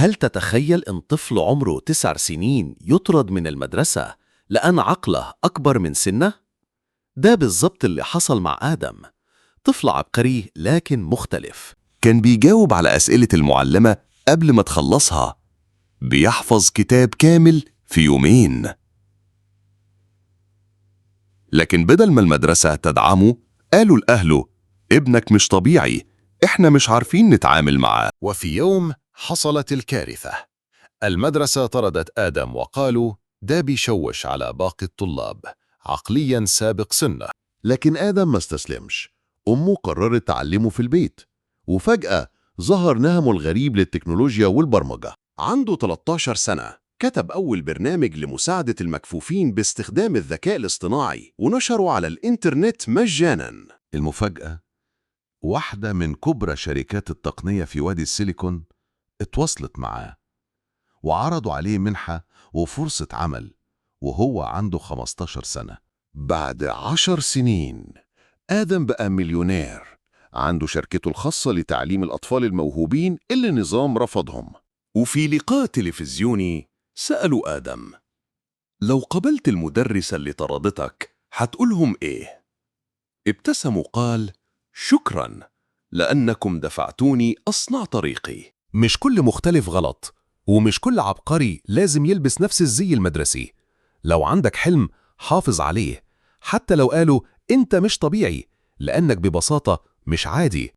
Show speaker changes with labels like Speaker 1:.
Speaker 1: هل تتخيل إن طفل عمره 9 سنين يطرد من المدرسة لأن عقله أكبر من سنه؟ ده بالظبط اللي حصل مع آدم، طفل عبقري لكن مختلف. كان بيجاوب على أسئلة المعلمة قبل ما تخلصها، بيحفظ كتاب كامل في يومين. لكن بدل ما المدرسة تدعمه، قالوا لأهله: ابنك مش طبيعي، احنا مش عارفين نتعامل معاه.
Speaker 2: وفي يوم حصلت الكارثة. المدرسة طردت آدم وقالوا: ده بيشوش على باقي الطلاب، عقليا سابق سنه.
Speaker 3: لكن آدم ما استسلمش. أمه قررت تعلمه في البيت، وفجأة ظهر نهمه الغريب للتكنولوجيا والبرمجة.
Speaker 4: عنده 13 سنة، كتب أول برنامج لمساعدة المكفوفين باستخدام الذكاء الاصطناعي ونشره على الإنترنت مجاناً.
Speaker 5: المفاجأة، واحدة من كبرى شركات التقنية في وادي السيليكون اتواصلت معاه وعرضوا عليه منحة وفرصة عمل، وهو عنده 15 سنة.
Speaker 3: بعد 10 سنين آدم بقى مليونير، عنده شركته الخاصة لتعليم الأطفال الموهوبين اللي النظام رفضهم.
Speaker 4: وفي لقاء تلفزيوني سألوا آدم: لو قابلت المدرسة اللي طردتك هتقولهم إيه؟ ابتسم وقال: شكراً لأنكم دفعتوني أصنع طريقي.
Speaker 2: مش كل مختلف غلط، ومش كل عبقري لازم يلبس نفس الزي المدرسي. لو عندك حلم، حافظ عليه حتى لو قالوا انت مش طبيعي، لأنك ببساطة مش عادي.